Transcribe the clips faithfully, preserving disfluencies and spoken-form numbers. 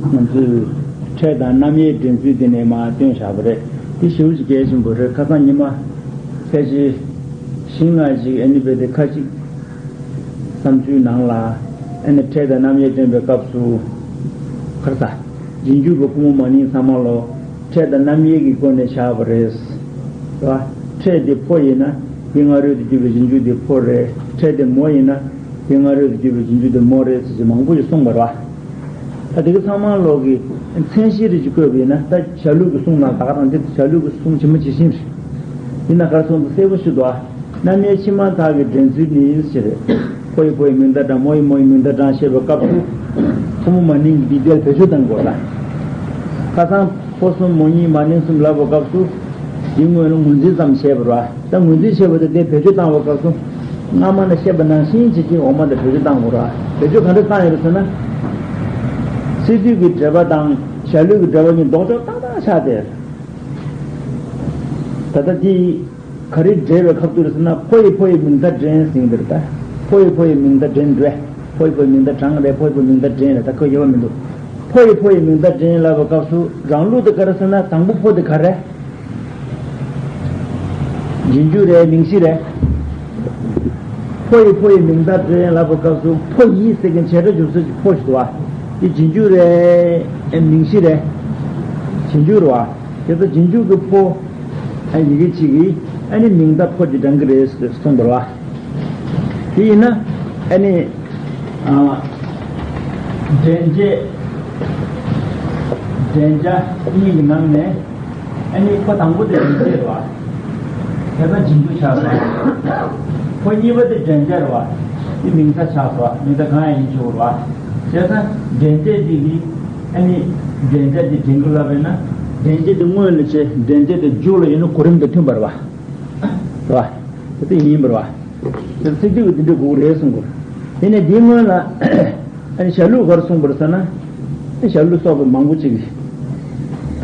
ང་ཚོས་ཕྲད་དང་རྣམ་དབྱེ་འདྲེན་ཚུལ་དེ་ནས་མར་སྟོན་བཞག་པ་རེད། དེ་ཞེ་པོ་ཅིག་གལ་ཆེན་པོ་རེད། ཁ་སང་ཉི་མ་ཕལ་ཆེར་ཤིང་ལྔ་ཞིག་ཨ་ནི་རྦད་དེ་ཁ་ཅིག་བསམ་ཚུལ་ནང་ལ་ཨ་ནི་ཕྲད་དང་རྣམ་དབྱེ་སྟོན་པའི་སྐབས་སུ་ཁར་ས་རྗེས་འཇུག་གི་ཕོ་མོ་མ་ནིང་ཚང་མ་ལོ་ཕྲད་དང་རྣམ་དབྱེ་གི་སྒོ་ནས་བཞག་པ་རེད། རེད་བ། ཕྲད་དེ་ཕོ་ཡིན་ན་དེ་སྔ་རོལ་དུ་གྱུར་པའི་རྗེས་འཇུག་དེ་ཕོ་རེད། ཕྲད་དེ་མོ་ཡིན་ན་དེ་སྔ་རོལ་དུ་གྱུར་པའི་རྗེས་འཇུག་དེ་མོ་རེད་ཟེར་གྱི་མང་པོ་ཞིག་གསུངས་པ་རེད་བ། ད་དེ་གི་ཚང་མ་ལོག་གི་མཚན་གཞི་རེ་ཅིག་བཀོད་པ་ཡིན་ན། ད་ཞྭ་ལུགས་ཀྱི་གསུང་ནང་ད་ག་རང་འདི་ཞྭ་ལུགས་ཀྱི་གསུང་ཇི་མ་ཇི་བཞིན་རེད། ཡིན་ན་གར་སོང་དུ་གསལ་པོ་ཞིག་འདུག་ཨ། རྣམ་དབྱེ་ཕྱི་མ་དག་གི་འདྲེན་ཚུལ་ནི་ཞེས་རེད། ཕོ་ཡི་ཕོ་ཡི་མིང་མཐའ་དྲངས། མོ་ཡི་མོ་ཡི་མིང་མཐའ་དྲངས་བཤད་པའི་སྐབས་སུ། ཕོ་མོ་མ་ནིང་གི་འདི་དེར་བེད་སྤྱོད་གཏང་དགོས་ལ། ཁ་སང་ཕོ་གསུམ་མོ་གཉིས་མ་ནིང་གསུམ་ལབ་པའི་སྐབས་སུ། འདི་སྔོན་ལ་ངོས་འཛིན་ཙམ་བྱས་པ་རེད་བ། ད་ངོས་འཛིན་བྱས་པ་དེ་དེ་བེད་སྤྱོད་བཏང་བའི་སྐབས་སུ། སྔ་མ་ནས་བཤད་པ་ནང་བཞིན་བྱེད་ཀྱི་འོག་མ་དེ་བེད་སྤྱོད་བཏང་དགོས་རེད་བ། བེད་སྤྱོད་ག་འདྲ་བཏང་ཡོད་རེད་ཟེར་ན། སི་ཏུ་གི་འགྲེལ་པ་དང་ཞྭ་ལུགས་ཀྱི་འགྲེལ་པ་གཉིས་ལྡོག་ཕྱོགས་ཏག་ཏག་ཆགས་ཏེ། ད་ལྟ་འདི་ག་རེ་འགྲེལ་བའི་ཁ་ཐུག་རེད་ཟེར་ན། ཕོ་ཡི་ཕོ་ཡི་མིང་མཐའ་འདྲེན་ཟེར་གྱི་འདུག་ད། ཕོ་ཡི་ཕོ་ཡི་མིང་མཐའ་འདྲེན་རེད། ཕོ་ཡི་ཕོ་ཡི་མིང་མཐའ་དྲངས་རེད། ཕོ་ཡི་ཕོ་ཡི་མིང་མཐའ་འདྲེན་རེད། ད་ཁོ་ཡོད་པ་མི་འདུག་ཕོ་ཡི་ཕོ་ཡི་མིང་མཐའ་འདྲེན་ལབ་པའི་སྐབས་སུ་རང་ལུགས་དེ་ག་རེ་ཟེར་ན། དང་པོ་ཕོ་དེ་ག་རེ། རྗེས་འཇུག་རེད། མིང་གཞི་རེད། ཕོ་ཡི་ཕོ་ཡི་མིང་མཐའ་འདྲེན་ལབ་པའི་སྐབས་སུ་ཕོ་ཡི་ཟེར་མཁན་བྱེད་སྒྲ་སྦྱོར་སྲོལ་གྱི་ཕོ་ཞིག་འདུག་བ། དེ་རྗེས་འཇུག་རེད། ཨེ་མིང་གཞི་རེད། རྗེས་འཇུག་རེད་བ། དེ་ཚོ་རྗེས་འཇུག་གི་ཕོ། ཨ་ཡི་གེ་གཅིག་གིས་ཨ་ནི་མིང་མཐའ་ཕོ་དེ་དྲངས་ཀྱི་རེད་གསུངས་པ་རེད་བ། དེ་ཡིན་ན་ཨ་ནི་ཨ་འདྲེན་བྱེད། འདྲེན་བྱ་གཉིས་ཀྱི་ནང་ནས་ཨ་ནི་ཕོ་དང་པོ་དེ་འདྲེན་བྱེད་རེད་བ། དེ་ལྟར་རྗེས་འཇུག་ཆགས་སོང་། ཕོ་གཉིས་པ་དེ་འདྲེན་བྱ་རེད་བ། དེ་མིང་མཐའ་ཆགས་སོང་། མིང་མཐའ་གང་ཡང་ཡིན་ཆོག་རེད་བ། བྱས་ཙང་འདྲེན་བྱེད་དེ་གི་ཨ་ནི་འདྲེན་བྱ་དེ་འདྲེན་གྱི་ལབ་པས་ན། འདྲེན་བྱེད་དེ་སྔོན་ལ་བྱས། འདྲེན་བྱེད་དེ་མཇུག་ལ་ཡིན་ན་གོ་རིམ་དང་མཐུན་པ་རེད་བ། རེད་བ། དེ་ལྟར་ཡིན་པ་རེད་བ། དེ་ཚིག་སྡུད་ཀྱི་འདི་འདྲ་དགོས་ཀྱི་རེད་གསུང་གི་རེད། དེ་ནས་འདིའི་སྔོན་ལ་ཨ་ནི་ཞྭ་ལུགས་ག་རེ་གསུངས་པ་རེད་ཟེར་ན། ཨ་ནི་ཞྭ་ལུགས་སོགས་པའི་མང་པོ་ཅིག་གིས།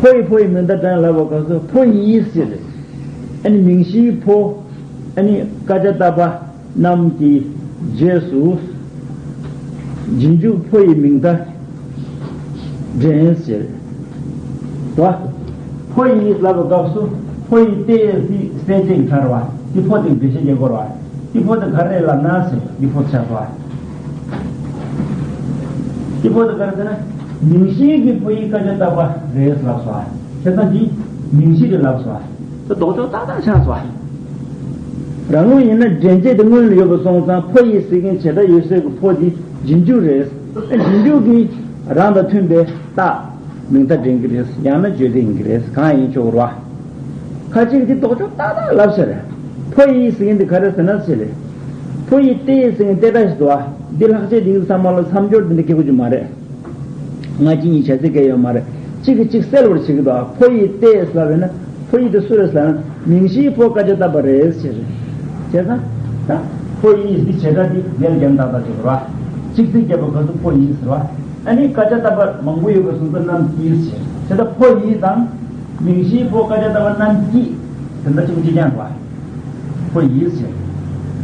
ཕོ་ཡི་ཕོ་ཡི་མིང་མཐའ་དྲངས་ལབ་པའི་སྐབས་སུ་ཕོ་ཡི་ཟེར་རེད། ཨ་ནི་མིང་གཞིའི་ཕོ། ཨ་ནི་ཀ་ཅ་ཏ་པ་རྣམས་ཀྱི་རྗེས་སུ་རྗེས་འཇུག་ཕོ་ཡི་མིང་མཐའ་འདྲེན་ཟེར་བ། ཕོ་ཡི་ལབ་པའི་སྐབས་སུ་ཕོ་ཡི་སྟེ་ཡི་གསལ་བྱེད་ཀྱི་ཕྲ་རེད་བ། འདི་ཕོ་དེ་འགྲེལ་བཤད་རྒྱག་དགོས་རེད་བ། འདི་ཕོ་དེ་ག་རེ་ལབ་ན་ཟེར། འདི་ཕོ་ཆགས་སོ། འདི་ཕོ་དེ་ག་རེ་ཟེར་ན། མིང་གཞིའི་གི་ཕོ་ཡི་ཀ་ཅ་ཏ་པ་རེད་ལབ་སོ། བྱས་ཙང་འདི་མིང་གཞི་རེད་ལབ་སོ། དེ་ལྡོག་ཕྱོགས་ཏག་ཏག་ཆགས་སོ། རང་ལུགས་ཡིན་ན་འདྲེན་བྱེད་དེ་སྔོན་ལ་ཡོད་པ་སོང་ཙང་ཕོ་ཡི་ཟེར་མཁན་བྱེད་སྒྲ་ཡོད་སའི་གི་ཕོ་དེ་རྗེས་འཇུག་རེད། རྗེས་འཇུག་གི་རང་དང་མཐུན་པའི་རྟགས་མིང་མཐའ་འདྲེན་གྱི་རེད། ཡང་ན་བརྗོད་བདེ་ཡིན་གྱི་རེད། གང་ཡིན་ཆོག་རེད་བ། ཁ་ཅིག་འདི་ལྡོག་ཕྱོགས་ཏག་ཏག་ལབ་ཤག་རེད། ཕོ་ཡི་ཟེར་མཁན་འདི་ག་རེ་ཟེར་ན་ཟེར་རེད། ཕོ་ཡི་སྟེ་ཟེར་མཁན་སྟེ་སྒྲ་ཞིག་འདུག་བ། འདི་ལྷག་བཅས་འདི་གི་ཚང་མ་ལ་མཚམས་སྦྱོར་འདི་འདྲ་སྐྱེ་དགོས་ཀྱི་མ་རེད། སྔ་ཕྱི་གཉིས་བྱ་ཚིག་གང་ཡང་ཡོད་མ་རེད། གཅིག་གིས་གཅིག་སེལ་བར་བྱེད་ཀྱི་འདུག་ཕོ་ཡི་སྟེ་ལབ་ཡོད་ན། ཕོ་ཡི་དེ་སུ་རེད་ཟེར་ན། མིང་གཞིའི་ཕོ་ཀ་ཅ་ཏ་པ་རེད་ཟེར། བྱས་ཙང་། ད་ཕོ་ཡི་འདི་བྱེད་སྒྲ་འདི་ལས་རྒྱན་ཏག་ཏག་ཅིག་རེད་བ། གཅིག་ཚིག་བརྒྱབ་པ་ག་ཚོད་ཕོ་ཡི་ཟེར་བ། ཨ་ནི་ཀ་ཅ་ཏ་པ་མང་པོ་ཡོད་པ་སོང་ཙང་རྣམས་ཀྱིས་ཟེར། བྱས་ཙང་ཕོ་ཡི་དང་། མིང་གཞིའི་ཕོ་ཀ་ཅ་ཏ་པ་རྣམས་ཀྱིས། དེ་འདྲ་གཅིག་གཅིག་རྐྱང་རེད་བ། ཕོ་ཡིས་ཟེར།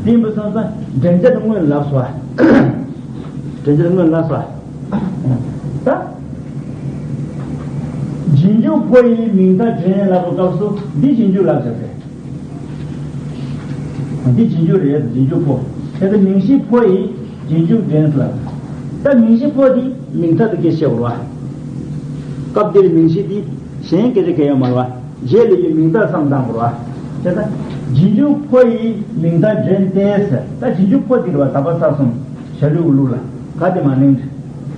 དེ་ཡིན་པ་སོང་ཙང་འདྲེན་བྱེད་དེ་སྔོན་ལབ་སོང་བ། འདྲེན་བྱེད་དེ་སྔོན་ལབ་སོང་བ། ད། རྗེས་འཇུག་ཕོ་ཡི་མིང་མཐའ་འདྲེན་ལབ་པའི་སྐབས་སུ་འདི་རྗེས་འཇུག་ལབ་བྱ་རེད། འདི་རྗེས་འཇུག་རེད། རྗེས་འཇུག་ཕོ། དེ་ལྟར་མིང་གཞི་ཕོ་ཡི་རྗེས་འཇུག་འདྲེན་ལབ། ད་མིང་གཞི་ཕོ་འདི་མིང་མཐའ་དེ་སྐད་བཤད་དགོས་རེད་བ། སྐབས་འདིར་མིང་གཞི་འདི་གཞན་སྐད་ཆ་གང་ཡང་མ་རེད་བ། རྗེས་ལ་ཡོད་མིང་མཐའ་བསམ་བཏང་དགོས་རེད་བ། བྱས་ཙང་། རྗེས་འཇུག་ཕོ་ཡི་མིང་མཐའ་འདྲེན་ཏེ་ཟེར། ད་རྗེས་འཇུག་ཕོ་འདི་རེད་བ། ད་བ་ས་གསུམ། ཞྭ་ལུའི་ལུགས་ལ། ག་དེ་མ་ནིང་།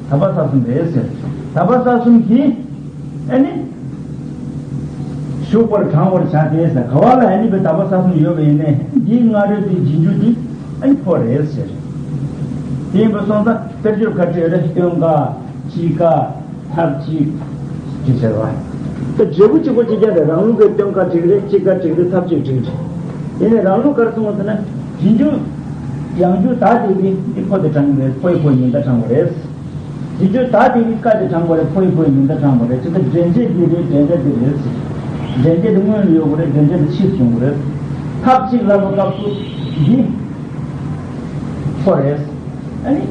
ད་བ་ས་གསུམ་རེད་ཟེར། ད་བ་ས་གསུམ་གྱིས། ཨ་ནི། ཞུགས་པར་དྲང་བར་བྱ་སྟེ་ཟེར། ག་བ་ལ་ཨ་ནི་བའི་ད་བ་ས་གསུམ་ཡོད་པ་ཡིན་ནའི། འདིའི་སྔ་རོལ་དུ་རྗེས་འཇུག་འདི་ཨ་ནི་ཕོ་རེད་ཟེར། དེ་ཡིན་པ་སོང་ཙང་དཔེར་བརྗོད་ག་འདྲ་ཡོད་རེད། སྟོན་ཀ། དཔྱིད་ཀ། ཐབས་གཅིག་ཅེས་ཟེར་བ། ད་འབྲས་བུ་གཅིག་པོ་གཅིག་རྐྱང་རེད། རང་ལུགས་ཀྱི་སྟོན་ཀ་འགྲིག་རེད། དཔྱིད་ཀ་འགྲིག་རེད། ཐབས་གཅིག་འགྲིག་རེད། ཡིན་ནའི་རང་ལུགས་ག་རེ་གསུངས་པ་ཟེར་ན། རྗེས་འཇུག་ཡང་འཇུག་ད་དེ་གིས་འདི་ཕོ་དེ་དྲངས་རེད། ཕོ་ཡི་ཕོ་ཡི་མིང་མཐའ་དྲངས་པ་རེད། རྗེས་འཇུག་ད་དེ་གིས་ཀ་དེ་དྲངས་པ་རེད། ཕོ་ཡི་ཕོ་ཡི་མིང་མཐའ་དྲངས་པ་རེད། ཅི་ལྟར་འདྲེན་བྱེད་འདི་རེད། འདྲེན་བྱེད་འདི་རེད་ཟེར། འདྲེན་བྱེད་དེ་སྔོན་ལ་ཡོད་དགོས་རེད། འདྲེན་བྱེད་དེ་ཕྱིས་སུ་ཡོང་དགོས་རེད། ཐབས་གཅིག་ལབ་པའི་སྐབས་སུ་འདི་ཕོ་རེད། ཨ་ནི།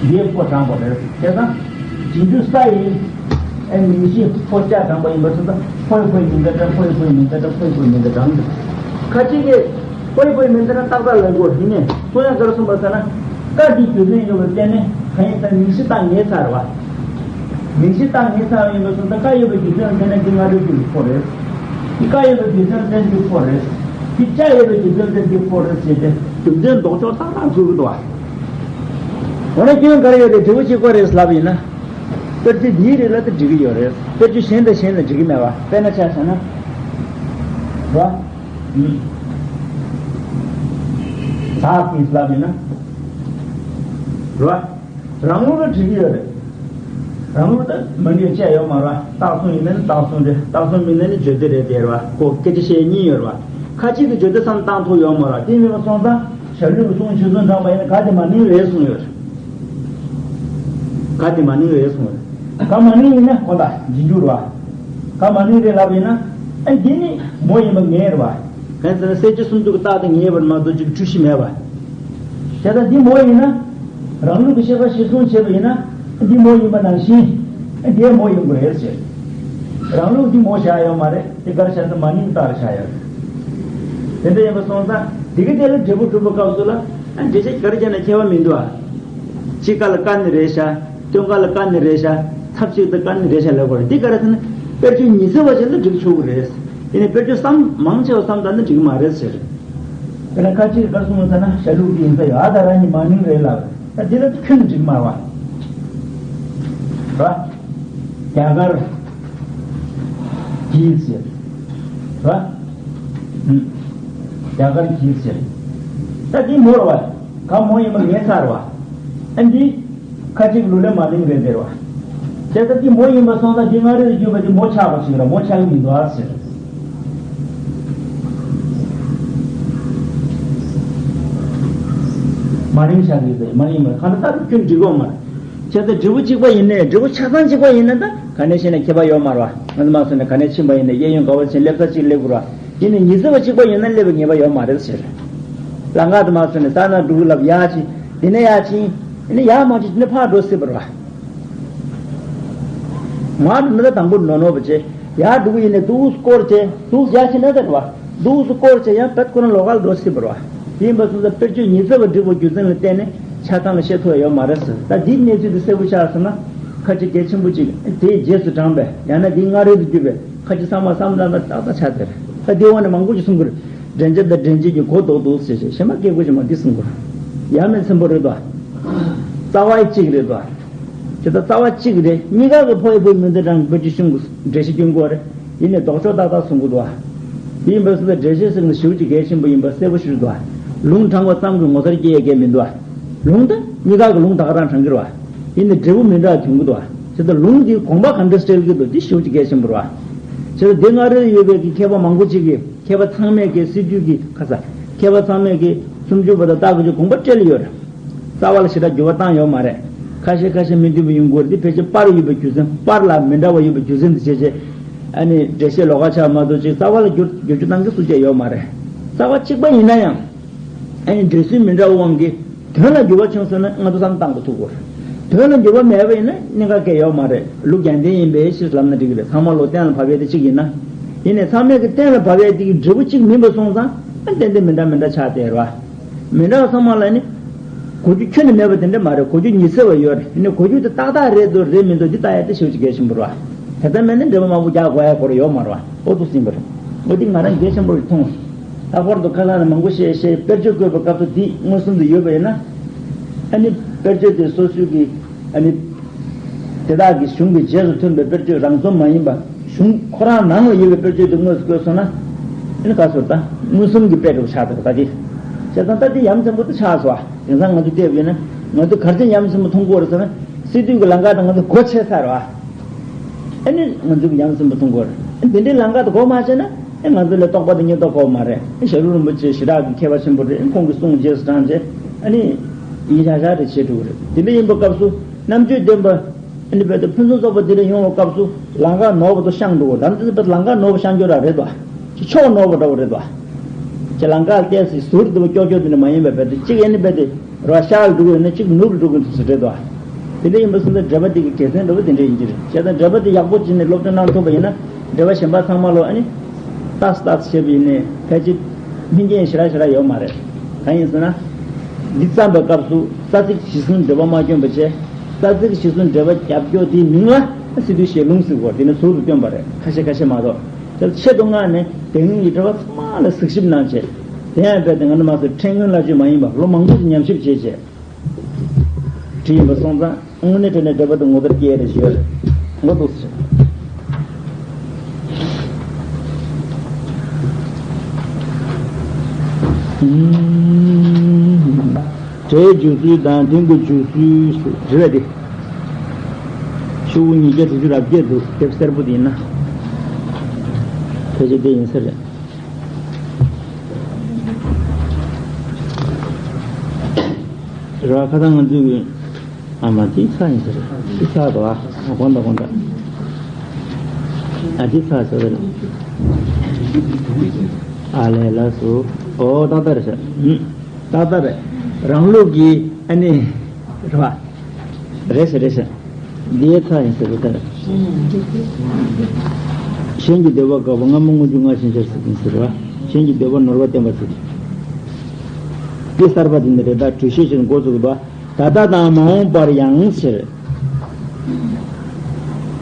འདིའི་ཕོ་དྲངས་པ་རེད། བྱས་ཙང་ ཞིང་རྒྱུ་ས་ཡིན། ཨེ་མིང་གཞི་ཕོ་བཅའ་དྲངས་པ་ཡིན་པ་ཚོ་ད་ཕོའི་ཕོའི་མིང་ད་དྲངས། ཕོའི་ཕོའི་མིང་ད་དྲངས། ཕོའི་ཕོའི་མིང་ད་དྲངས། ཁ་ཅིག་གིས་ཕོའི་ཕོའི་མིང་ད་དྲངས་ཏག་ཏག་ལབ་དགོས། ཡིན་ནའི་སོང་ཡང་ག་རེ་གསུངས་པ་ཟེར་ན། ཀ་འདི་རྒྱུ་མཚན་ཡོད་པར་བརྟེན་ནས་གང་ཡིན་ཟེར་ན་མིང་གཞི་རྟགས་ངེས་ཚར་བ། མིང་གཞི་རྟགས་ངེས་ཚར་བ་ཡིན་པ་སོང་ད་ཀ་ཡོད་པའི་རྒྱུ་མཚན་ལ་བརྟེན་ནས་འདི་སྔ་འགྲོའི་རྒྱུ་ལ་ཕོ་རེད། འདི་ཀ་ཡོད་པའི་རྒྱུ་མཚན་ལ་བརྟེན་འདི་ཕོ་རེད། འདི་བཅའ་ཡོད་པའི་རྒྱུ་མཚན་ལ་བརྟེན་འདི་ཕོ་རེད་ཟེར་ཏེ་རྒྱུ་མཚན་ལྡོག་ཕྱོགས་ཏག་ཏག་འཁོད་ཀྱི་འདུག་བ། འོ་ན་སྐྱོན་ག་རེ་ཡོད་རེད། འབྲས་བུ་གཅིག་པ་རེད་ལབ་ཡིན་ན། དཔེར་བརྗོད་འདིའི་རིགས་ལ་ད་འགྲིག་གི་ཡོད་རེད། དཔེར་བརྗོད་གཞན་དང་གཞན་ལ་འགྲིག་གི་མེད་པ། དཔེར་ན་ཆ་བཞག་ན། རོ། ཨུམ། ཟག་གིས་ལབ་ཡིན་ན། རོ། རང་ལུགས་ལ་འགྲིག་གི་ཡོད་རེད། རང་ལུགས་ད་མ་འགྲིག་བཅས་ཡོད་མ་རེད་བ། རྟགས་གསུམ་ཡིན་ན་ནི་རྟགས་གསུམ་རེད། རྟགས་གསུམ་མིན་ན་ནི་བརྗོད་བདེ་རེད་དེ་རེད་བ། ཁོ་སྐད་ཆ་བཤད་ཉེན་ཡོད་རེད་བ། ཁ་ཅིག་གིས་བརྗོད་བདེ་བསམ་བཏང་ཐུབ་ཡོད་མ་རེད་བ། དེ་མིན་པ་སོང་ཙང་། ཞྭ་ལུས་ཀྱི་གསུང་ཆོས་ཚུལ་དྲངས་པ་ཡིན་ན་ག་དེ་མ་ནིང་རེད་གསུངས་ཡོད་རེད། ག་དེ་མ་ནིང་རེད་གསུངས་རེད། ག་མ་ནིང་ཡིན་ན་གོ་ད་འཇིགས་འཇུག་རེད་བ། ག་མ་ནིང་རེད་ལབ་ཡིན་ན། ཨ་འདི་ནི་མོ་ཡིན་པ་ངེས་རེད་བ། གང་ཟེར་ན་གསལ་བྱེད་སུམ་ཅུ་གི་རྟགས་དེ་ངེས་པར་མ་གཏོགས་ཅིག་འཁྲུལ་གཞི་མེད་པ། བྱས་ཙང་འདི་མོ་ཡིན་ན། རང་ལུགས་ཀྱི་ཤེས་པ་གཞིར་བཟུང་བྱས་པ་ཡིན་ན། འདི་མོ་ཡིན་པ་ནང་བཞིན། ཨ་འདི་མོ་ཡིན་དགོས་རེད་ཟེར། རང་ལུགས་འདི་མོ་བཞག་ཡོད་མ་རེད། དེ་གར་བྱས་ན་མ་ནིང་རྟགས་ལ་བཞག་ཡོད་རེད། དེ་འདྲ་ཡིན་པ་སོང་ཙང་འདི་ག་དེ་ལ་འབྲས་བུ་གྲུབ་པའི་སྐབས་སུ་ལ། ཨ་འགྲེལ་བཤད་ག་རེ་བྱས་ན་ཁྱད་པར་མི་འདུག་ཨ། གཅིག་ཀ་ལ་ཀ་ནི་རེད་ཤག་སྟོན་ཀ་ལ་ཀ་ནི་རེད་ཤག་ཚབ་གཅིག་ཏུ་ཀ་ནི་རེད་ཤག་ལབ་དགོས་རེད། འདི་ག་རེ་ཟེར་ན་དཔེར་བརྗོད་ཉི་ཚེ་བ་ཅིག་ལ་འགྲིག་ཆོག་གི་རེད། དེ་ནས་དཔེར་བརྗོད་བསམ་མང་ཆེ་བ་བསམ་བཏང་ན་འགྲིག་གི་མ་རེད་ཟེར། དེ་ལ་ཁ་ཅིག་གིས་ག་རེ་གསུངས་པ་ཟེར་ན་ཞྭ་ལུག་གི་ཡིན་ས་ཡོད། ཨ་ད་རང་གཉིས་མ་ནིང་རེད་ལབ། ད་འདི་ལ་ཁྱོན་འགྲིག་མ་བ། ར། རྒྱ་གར་གྱིས་ཟེར། ར། ཨུམ། རྒྱ་གར་གྱིས་ཟེར། ད་འདི་མོ་རེད་བ། ག་མོ་ཡིན་པ་ངེས་ཚར་བ། ཨ་འདི། ཁ་ཅིག་ལུགས་ལས་མ་ནིང་རེད་ཟེར་བ། བྱས་ཙང་འདི་མོ་ཡིན་པ་སོང་ཙང་འདི་སྔ་རོལ་དུ་གྱུར་པ་འདི་མོ་ཆགས་པ་ཞིག་ར། མོ་ཆགས་ཀྱི་མི་འདུག་ཨ་ཟེར། མ་ནིང་ཆགས་ཀྱི་ཟེར། མ་ནིང་མ་གང་ལྟར་ད་ཁྱོད་འགྲིག་གོ་མ་རེད། བྱས་ཙང་འབྲས་བུ་གཅིག་པ་ཡིན་ནའི། འབྲས་བུ་ཆ་ཚང་གཅིག་པ་ཡིན་ན་ད་ག་ནས་བཤད་ན་ཁྱད་པར་ཡོད་མ་རེད་བ། ང་ཚོ་མ་སོང་ནས་ག་ནས་ཕྱིན་པ་ཡིན་ནའི་གཡས་གཡོན་ག་བར་ཕྱིན་སླེབས་ས་གཅིག་སླེབས་དགོས་རེད་བ། ཡིན་ནའི་ཉི་ཚེ་བ་གཅིག་པ་ཡིན་ན་སླེབས་པའི་ངེས་པ་ཡོད་མ་རེད་ཟེར། ལམ་ཁ་དུ་མ་སོང་ནས་ས་ན་འགྲོ་གི་ལབ་ཡར་ཕྱིན། དེ་ནས་ཡར་ཕྱིན། དེ་ནས་ཡར་མ་ཕྱིན་དེ་ནས་ཕར་འགྲོ་སྲིད་པ་རེད་བ། མར་འགྲོ་ན་ད་དང་པོ་ནོར་ནོར་བ་བྱས། ཡར་འགྲོ་གི་ཡིན་ནའི་འདུག་སེ་སྐོར་བྱས། འདུག་སེ་ཡར་ཕྱིན་ན་ད་རེད་བ། འདུག་སེ་སྐོར་བྱས་ཡང་བད་ཁོ་རང་ལོགས་ཀ་ལ་འགྲོ་སྲིད་པ་རེད་བ། དེ་ཡིན་པ་སོང་ཙང་དཔེར་བརྗོད་ཉི་ཚེ་བ་འབྲས་བུ་རྒྱུ་མཚན་ལ་བརྟེན་ནས་ཆ་ཚང་ལ་བཤད་ཐུབ་ཡ་ཡོད་མ་རེད་ཟེར། ད་འདིའི་གནས་ཚུལ་དེ་གསལ་པོ་ཆགས་སོང་ན། ཁ་ཅིག་གལ་ཆེན་པོ་ཅིག་དེའི་རྗེས་སུ་འབྲངས་པས། ཡང་ན་འདིའི་སྔ་རོལ་དུ་གྱུར་པས་ཁ་ཅིག་བསམ་པ་བསམ་བློ་ན་ཏག་ཏག་ཆགས་ཚར། ད་འདིའི་འོག་ནས་མང་པོ་ཞིག་གསུང་གི་རེད། འདྲེན་བྱེད་དང་འདྲེན་བྱེད་ཀྱི་གོ་ལྡོག་འདུག་ཟེར་བྱས་གཞན་མ་སྐད་གོ་ཞིག་མ་འདི་གསུང་གི་རེད། ཡ་མེད་ཚན་པོ་རེད་དོ། རྩ་བ་གཅིག་རེད་དོ། དེ་ལྟར་རྩ་བ་གཅིག་རེད། གཉིས་ཀ་གི་ཕོ་ཡི་ཕོ་ཡི་མིང་དེ་དྲངས་དཔེར་བརྗོད་གཞུང་གི་འགྲེལ་བཤད་སྐྱོན་གྱི་རེད། ཡིན་ནའི་ལྡོག་ཕྱོགས་ཏག་ཏག་གསུང་གི་འདུག་ཨ། དེ་ཡིན་པ་སོང་ཙང་འགྲེལ་བཤད་ཟེར་ནས་ཞེ་པོ་ཅིག་གལ་ཆེན་པོ་ཡིན་པ་གསལ་པོ་ཞིག་འདུག་ཨ། ལུང་དྲངས་པ་ཙམ་གྱིས་ངོ་མཚར་སྐྱེ་ཡས་གལ་མི་འདུག་ཨ། ལུང་ད་གཉིས་ཀ་གི་ལུང་ད་ག་རང་དྲངས་ཀྱི་རེད་བ། ཡིན་ནའི་འབྲས་བུ་མི་འདྲ་བ་འབྱུང་གི་འདུག་ཨ། བྱས་ཙང་ལུང་འདིའི་དགོངས་པ་ག་འདྲ་སྤྲད་ཀྱི་འདུག་འདི་ཞེ་པོ་ཅིག་གལ་ཆེན་པོ་རེད་བ། བྱས་ཙང་འདི་སྔ་རོལ་ཡོད་པའི་གི་མཁས་པ་མང་པོ་ཅིག་གིས། མཁས་པ་ཚང་མས་ཀྱི་སི་ཏུ་གི་ཁ་ས། མཁས་པ་ཚང་མས་ཀྱི་སུམ་ཅུ་པ་དང་རྟགས་ཀྱི་དགོངས་པ་སྤྲད་ཡོད་རེད། རྩ་བ་ལ་ཞེ་དྲག་འགྱུར་བ་བཏང་ཡོད་མ་རེད། ཁ་ཤས་ཁ་ཤས་མི་མཐུན་པ་ཡོང་གི་རེད། འདི་ཕལ་ཆེར་པར་ཡོད་པའི་རྒྱུ་མཚན། པར་ལ་མི་འདྲ་བ་ཡོད་པའི་རྒྱུ་མཚན་དེ་བྱས་བྱས། ཨ་ནི་འགྲེལ་བཤད་ལོགས་ཀ་ཆགས་མ་གཏོགས་ཅིག་རྩ་བ་ལ་བསྒྱུར་བསྒྱུར་བཅོས་གཏང་གི་སུ་གཅིག་ཡོད་མ་རེད། རྩ་བ་གཅིག་པ་ཡིན་ན་ཡང་། ཨ་ནི་འགྲེལ་ཚུལ་མི་འདྲ་བའི་དབང་གིས། དོན་ལ་འགྱུར་བ་བྱུང་སོང་ན་ང་ཚོ་བསམ་བཏང་དགོས་ཐུག་གོ། དོན་ལ་འགྱུར་བ་མེད་པ་ཡིན་ན་གནད་འགག་གང་ཡང་ཡོད་མ་རེད། ལུགས་རྒྱུན་ལྡན་ཡིན་པའི་ཕྱིར་ལབ་ན་འགྲིག་གི་རེད། ཚང་མ་ལོ་གཏན་ལ་ཕབ་ཡས་དེ་གཅིག་ཡིན་ན། ཡིན་ནའི་ཚང་མས་ཀྱི་གཏན་ལ་ཕབ་ཡས་དེ་གི་འབྲས་བུ་གཅིག་མིན་པ་སོང་ཙང་ཨ་ཏན་ཏན་མི་འདྲ་མི་འདྲ་ཆགས་བསྡད་རེད་བ། མི་འདྲ་བ་ཚང་མ་ལ་ནི། གོ་རྒྱུ་ཁྱོན་ནས་མེད་པ་དེ་འདྲ་མ་རེད། གོ་རྒྱུ་ཉི་ཚེ་བ་ཡོད་རེད། ཡིན་ནའི་གོ་རྒྱུ་དེ་ཏག་ཏག་རེད་འདུག་རེད་མི་འདུག་འདི་ལྟ་ཡས་དེ་ཞེ་པོ་ཅིག་གལ་ཆེན་པོ་རེད་བ། དེ་ལྟར་མེད་ན་འགྲེལ་པ་མང་པོ་རྒྱག་དགོས་ཡ་སྐོར་ཡོད་མ་རེད་བ། ཨོ་ཐུག་ཟིན་པ་རེད། ཨོ་འདི་ང་རང་གལ་ཆེན་པོ་རེད་མཐོང་། ལྷག་པར་དུ་ཁ་སང་ནས་མང་པོ་བཤད་བཤད་དཔེར་བརྗོད་བཀོད་པའི་སྐབས་སུ་འདི་མངོན་སུམ་དུ་ཡོད་པ་ཡིན་ན། ཨ་ནི་དཔེར་བརྗོད་དེ་སོ་སོའི་གི་ཨ་ནི་དེ་དག་གི་གཞུང་གི་རྗེས་སུ་མཐུན་པའི་དཔེར་བརྗོད་རང་རྩོམ་མ་ཡིན་པ། གཞུང་ཁོ་རང་ནང་ལ་ཡོད་པའི་དཔེར་བརྗོད་དེ་དངོས་སུ་བཀོད་སོང་ན། ཨ་ནི་ག་ཚོད་ད་མངོན་སུམ་གྱི་དཔེ་འདྲ་བོ་ཆགས་འདུག་ད་དེ། བྱས་ཙང་ད་དེ་ཡ་མཚན་པོ་དེ་ཆགས་སོང་བ། དེང་སང་ང་ཚོ་བལྟས་པ་ཡིན་ན་ང་ཚོ་ག་རེ་བྱས་ཡ་མཚན་པོ་མཐོང་གི་ཡོད་རེད་ཟེར་ན། སི་ཏུ་གི་ལམ་ཁ་དང་ང་ཚོ་སྒོ་ཕྱེ་ཚར་བ། ཨ་ནི་ང་ཚོ་གི་ཡ་མཚན་པོ་མཐོང་གི་ཡོད་རེད། འདི་འདྲའི་ལམ་ཁ་དང་སྒོ་མ་ཕྱེ་ན། ཨེ་ང་ཚོ་ལ་རྟོགས་པ་དང་ཉེན་རྟོག་གོ་མ་རེད། ཨེ་ཞྭ་ལུ་རིན་པོ་ཆེ་ཞེ་དྲག་གི་མཁས་པ་ཆེན་པོ་རེད། ཁོང་གི་གསུང་རྗེས་སུ་འབྲངས་བྱས། ཨ་ནི་ཡིན་ཤག་ཤག་རེད་བྱེད་འགྲོ་གི་རེད། དེ་འདྲ་ཡིན་པའི་སྐབས་སུ་རྣམ་དཔྱོད་ལྡན་པ། ཨ་ནི་བལ་དུ་ཕུན་སུམ་ཚོགས་པ་དེ་འདྲ་ཡོང་བའི་སྐབས་སུ་ལམ་ཁ་ནོར་བ་དང་བཤང་འགྲོ་གི་རེད། དམ་དེ་བལ་ལམ་ཁ་ནོར་བ་བཤང་རྒྱུ་ར་རེད་དོ། ཅི་ཕྱོགས་ནོར་བ་འདྲ་བོ་རེད་དོ། ཅི་ལམ་ཁ་བལྟས་སི་ཟུར་དུ་ཀྱོག་ཀྱོག་དེ་འདྲ་མ་ཡིན་པའི་བལ་དུ་གཅིག་ཨ་ནི་བལ་དུ་ར་ཤར་འགྲོ་གི་ཡོད་ན་གཅིག་ནུབ་འགྲོ་གི་འདུག་ཟེར་རེད་དོ། དེ་འདྲ་ཡིན་པ་སོང་ཙང་འགྲེལ་པ་དེ་གི་དགེ་མཚན་འདྲ་བོ་དེ་འདྲ་ཡིན་གྱི་རེད། བྱས་ཙང་འགྲེལ་པ་དེ་ཡག་པོ་བྱས་ནས་སློབ་སྦྱོང་གནང་ཐུབ་པ་ཡིན་ན། འགྲེལ་པ་གཞན་པ་ཚང་མ་ལོ་ཨ་ནི་ཏག་ཏག་བྱས་པ་ཡིན་ནའི་ཕལ་ཆེར་མི་རྒན་ཞེ་དྲག་ཞེ་དྲག་ཡོད་མ་རེད། གང་ཡིན་ཟེར་ན། འདི་བརྩམས་པའི་སྐབས་སུ་ས་ཚིགས་གཞིར་བཟུང་འགྲེལ་པ་མ་བསྐྱོན་པ་བྱས། ས་ཚིགས་གཞིར་བཟུང་འགྲེལ་པ་རྒྱབ་སྐྱོར་དེའི་མིང་ལ་སི་ཏུ་ཞེས་ལུང་ཟེར་གོ། དེ་ནི་ཟུར་དུ་བསྐྱོན་པ་རེད། ཁ་ཤས་ཁ་ཤས་མ་གཏོགས། དེ་ཆེད་དུ་མངགས་ནས་དེ་སྔོན་གྱི་འགྲེལ་པ་ཚང་མ་ལ་གཟིགས་ཞིབ་གནང་བྱས། དེ་ཡང་རྦད་དེ་ང་ཚོ་མ་སོ་ཁྲེང་ཀོན་བླ་མཆོད་མ་ཡིན་པ་ལོ་མང་པོ་ཞིག་ཉམས་ཞིབ་བྱས་བྱས། བྲིས་ཡིན་པ་སོང་ཙང་དངོས་གནས་དྲང་གནས་འགྲེལ་པ་དེ་ངོ་མཚར་སྐྱེ་ཡ་རེ་ཞིག་ཡོད་རེད། ངོ་ཐུག་སོང་། འགྲེལ་བསྒྱུར་ཚུལ་དང་དོན་གྱི་བསྒྱུར་ཚུལ་རེད་པ། དེ་ཤོག་བུ་ཉིས་བརྒྱ་དྲུག་ཅུ་རེ་བརྒྱད་འདུག་དེབ་སེར་པོ་དེ་ཡིན་ན། ཕལ་ཆེར་དེ་ཡིན་ས་རེད། རེད་པ། ཁ་སང་ང་ཚོས་ཨ་མ་དེ་ཚ་ཡིན་ཟེར། དེ་ཚ་དོ། ཨ་དགོངས་དག་དགོངས་དག་ཨ་དེ་ཚ་ཟེར་བ་རེད། ཨ་ལས་ལགས་སོ། ཨོ་ཏག་ཏག་རེད་ཤག་ཨུམ། ཏག་ཏག་རེད། རང་ལུགས་ཀྱི་ཨ་ནི་རེད་པ། རེད་ཤག་རེད་ཤག་འདིའི་ཚ་ཡིན་ཟེར་བ་ལྟར། གཞན་གྱི་འདོད་པ་དགག་པ་སྔ་མ་སྔོན་འཇུག་སྔ་ཕྱི་འཆར་ཟེར་གྱིན་ཟེར་བ། གཞན་གྱི་འདོད་པ་ནོར་བ་བསྟན་པ་ཟེར། འདི་གསར་པ་འདི་ནི་རེད། ད་གྲོས་གཞི་ཞིག་འགོ་ཚུགས་པ། ད་ལྟ་དང་མ་འོངས་པར་ཡང་ཟེར།